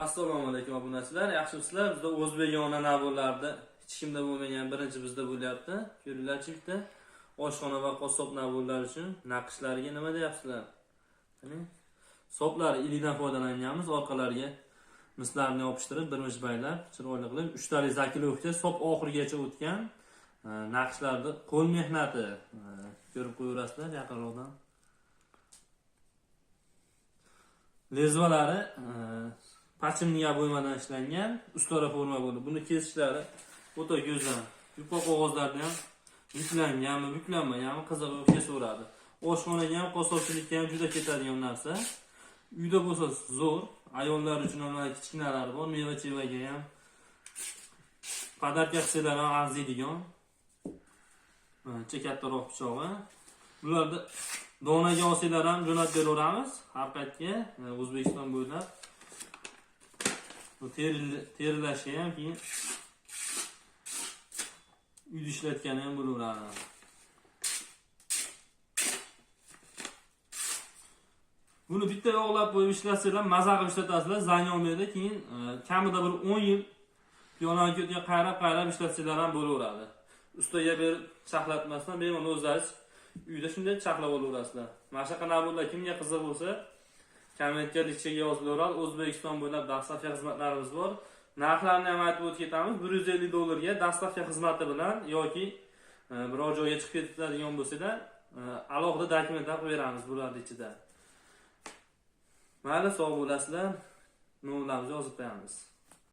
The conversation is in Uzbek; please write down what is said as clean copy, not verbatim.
Assalomu alaykum obunachilar, yaxshimisizlar? Bizda o'zbekona naborlarda hech kimda bo'lmagan birinchi bizda bo'lyapti. Ko'ringlarchi bitta oshxona va qassob naborlari uchun naqshlariga nima deyapsizlar? Qani? Soplari ilidan foydalanganmiz, orqalariga mislarni yopishtirib, bir mish baylab, chiroyli qilib, uchtalik zakilovka sop oxirigacha o'tgan naqshlarni qo'l mehnati ko'rib qo'yaverasizlar yaqinroqdan. Lezvalari pachimli bo'ymadan ishlangan, ustora forma bo'lib, buni kesishlari o'ta go'zal. Yupqa qog'ozlarni ham buklanganmi, buklanmaganmi qizig'i kesaveradi. Oshxonaga ham, qassobchilikka ham juda ketadigan narsa. Uyda bo'lsa zo'r, ayollar uchun ham kichkinalari bor, meva-chevaga ham podarka qilsalar ham arziydigan. Ancha kattaroq pichog'i. Bularni donaga olsanglar ham jo'natib beraveramiz har qayerga, O'zbekiston bo'ylab. Bu terilashi ham keyin uyda ishlatgani ham bo'laveradi. Buni bitta yog'lab qo'yib ishlatsanglar, maza qilib ishlatasizlar, zang olmaydi. Keyin kamida bir 10 yil piyolani ko'tiga qayrab-qayrab ishlatsanglar ham bo'laveradi. Ustaga berib chaqlatmasdan bemalol o'zlaringiz uyda shunday chaqlab olaverasizlar. Mana shunaqa naborlar kimga qiziq bo'lsa, kommentga lichkaga yozilaveradi. O'zbekiston bo'ylab dostavka xizmatlarimiz bor. Narxlarni ham aytib o'tib ketamiz. $150 ga dostavka xizmati bilan yoki biror joyga chiqib ketadigan bo'lsanglar, alohida dokumentlar qo'yib beramiz bularning ichida. Mayli, sog' bo'lasizlar. Nomerlarimizni yozib qo'yamiz.